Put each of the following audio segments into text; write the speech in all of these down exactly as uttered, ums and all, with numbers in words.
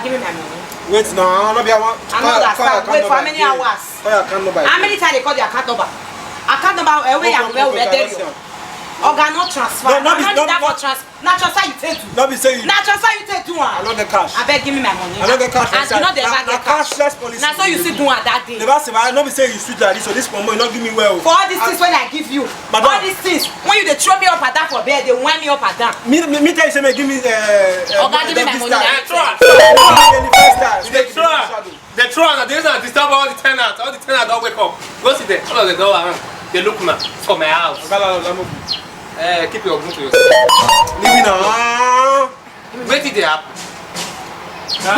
Give me my money. Wait now, no be I want. I no understand. Wait, for how many hours? Call your account number. How many times they call the account number? Account number, eh, where you, where we tell you? Oga, no transfer. No, no be, no, that for transfer. Na transfer you take do. No be say you. Na transfer you take do am. I no get cash. Abeg, give me my money. I no get cash. And you no dey ever get cash. Cashless policy. Na so you see do am that day. Never say, I no be say you sweet like this, so this one you no give me well. For all these things when I give you, madam, all these things when you dey throw me up and down for bed, dey wind me up and down. Me, me, me tell you say, me give me, uh, uh, Oga, give me my money. Throw am. You dey throw am. Dey throw am, na dey use am disturb all the tenants. All the tenants don wake up. Go see them. All of them don around. Dey look una for my house. Oga, la, la, la, mo. Eh, keep your gun to yourself. Leave me now. Wetin dey happen?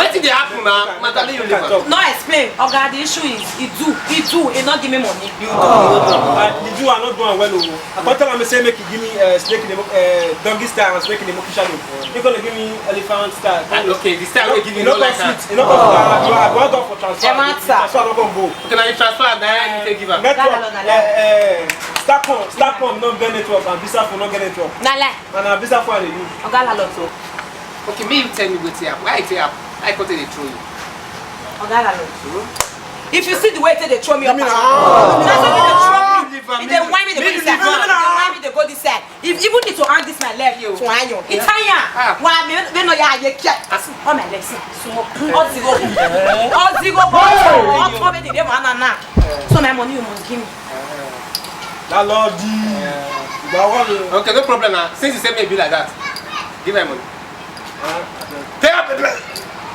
Wetin dey happen na? Madam, make you leave am. No explain. Oga, the issue is, he do, he do, he no give me money. You do, you no do am. Uh, the do, I no do am well o. I come tell am say make he give me, uh, snake in the mo-, uh, doggy style and snake in the monkey shadow. He gonna give me elephant style. Ah, okay, the style wey give you no like am. Sweet. You know, I go out for transfer. Transfer, I no go go. Okay, na you transfer, na you take give am. Network. Eh, eh, Starcom, Starcom no get network and Visa phone no get network. Na lie. And na Visa phone I dey use. Oga landlord, so. Okay, make you tell me wetin happen. Why e take happen? Why e come take dey throw you? Oga landlord. If you see the way e take dey throw me up and down, na so e dey throw me. E dey whine me, dey go this side. E dey whine me, dey go this side. If even need to hang this my leg to iron, it iron. Wa me, me no ya ye ke. All my legs. Small. All zero. All zero. All zero. All zero. So my money you must give me. Landlord. Okay, no problem now. Since you say me be like that, give my money. Pay up, pay,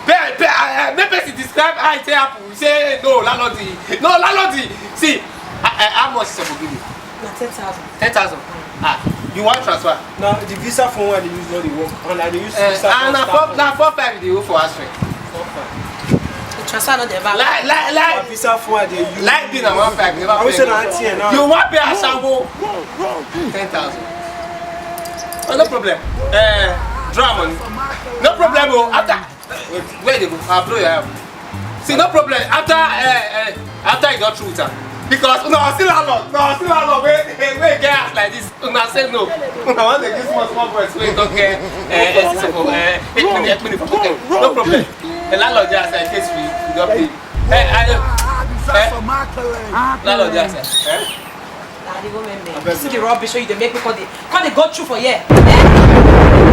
pay, pay, uh, make person describe how it take happen. You say, "No, landlord, no, landlord." See, uh, uh, how much is for give you? Na ten thousand. Ten thousand. Ah, you want transfer? Now the Visa phone wey I dey use no dey work, and I dey use Visa phone. And na four, na four five you dey owe for house rent. Four five. The transfer no dey back. Like, like, like. Na Visa phone I dey use. Like be na one five, never pay. I will say na auntie now. You wan pay ashawo? Ten thousand. Oh, no problem. Eh, draw money. No problem o. After, wait, where they go? I'll blow your head. See, no problem. After, eh, eh, after you don through with am, because no, still landlord, no, still landlord. Wey, wey get house like this, una say no. Una wan dey give small small boys wey don get, eh, eh, so for, eh, eight minute, eight minute for pocket. No problem. The landlord dey outside in case we, we don pay. Eh, I, eh, landlord dey outside. Eh? Na the women men. Abeg. See the rubbish wey you dey make me come dey, come dey go through for here. Eh?